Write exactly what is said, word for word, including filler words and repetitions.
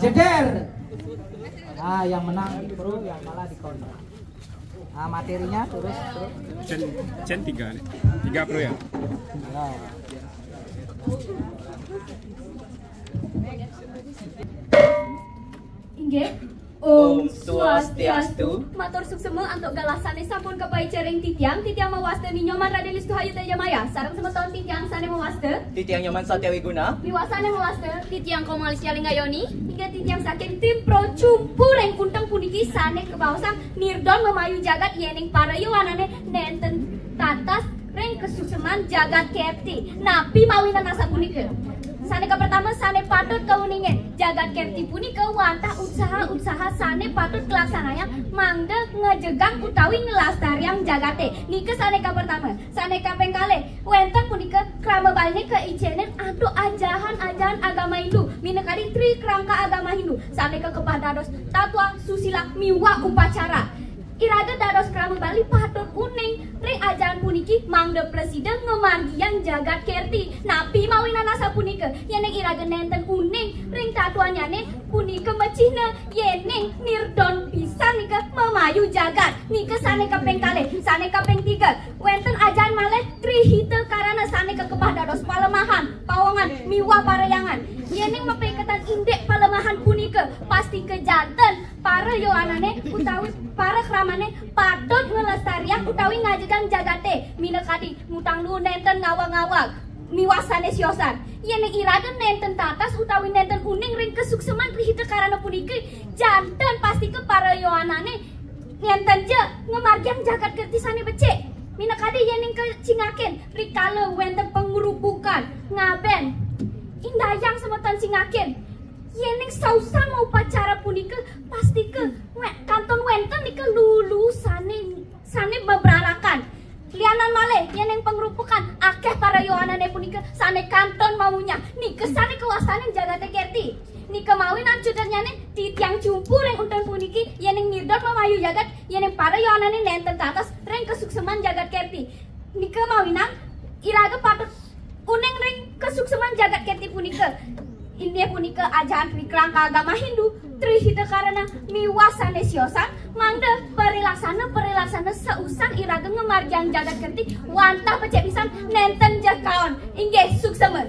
Jeder. Ah, yang menang di pro, yang kalah di kontra. Ah, materinya terus, terus. Cen, cen tiga nih. Tiga pro ya. Ya. Inggih. Om Swastiastu. Matur suksma antuk galah sané sampun kapaica ring titiang, titiang mawasta Ni Nyoman Raden Listuhayu Tejamaya sareng semeton titiang sané mawasta. Titiang Nyoman Satya Wiguna. Miwah sané mawasta. Titiang Komalis Jalingayoni. Inggih titiang saking tim pro cumpu ring kunteng puniki sané kabaosang nirdon mamayu jagat yéning para yowanané nénten tatas ring kasukseman jagat kerti. Napi mawinan asapunika? Sané kapertama sané patut kauningin, jagat kerti punika wantah utsaha-utsaha sané patut kalaksanayang mangda ngajegang utawi nglastariang jagaté. Nika sané kapertama. Sané kaping kalih, wénten punika krama Baliné kaicenin antuk ajahan-ajahan agama Hindu, minakadi tri kerangka agama Hindu, sané kakepah dados tatwa, susila, miwah upacara. Iraga dados krama Bali patut uning ring ajahan puniki mangda prasida ngamargiang jagat kerti. Napi mawinan asapunika? Yéning iraga nénten uning ring tatwanyané punika macihna yéning nirdon pisan nika mamayu jagat. Nika sané kaping kalih, sané kaping tiga. Wénten ajahan malih tri hita karana sané kakepah dados palemahan, pawongan, miwah parahyangan. Yéning mapaiketan indik palemahan punika, pastika janten para yowanané utawi para kramané patut nglestariang utawi ngajegang jagaté, minakadi ngutang luh nénten ngawag-ngawag miwah sané siosan. Yéning iraga nénten tatas utawi nénten uning ring kasukseman tri hita karana puniki, janten pastika para yowanané nénten ja ngamargiang jagat kerti sané becik. Minakadi yéning kacingakin, rikala wénten pangrupukan, ngabén, indayang semeton cingakin. Yéning sausan maupacara punika, pastika wé-, kantun wénten nika luh-luh sané, sané mabrarakan. Lianan malih, yéning pangrupukan, akéh para yowanané punika sané kantun mamunyah. Nika sané kawastanin jagaté kerti. Nika mawinan cutetnyané, titiang cumpu ring unteng puniki, yéning nirdon mamayu jagat, yéning para yowanané nénten tatas ring kasukseman jagat kerti. Nika mawinan iraga patut uning ring kasukseman jagat kerti punika. Inggih punika ajahan tri kerangka agama Hindu, tri hita karana miwah sané siosan, mangda parilaksana-parilaksana sausan iraga ngamargiang jagat kerti wantah becik pisan nénten ja kaon. Inggih, suksema.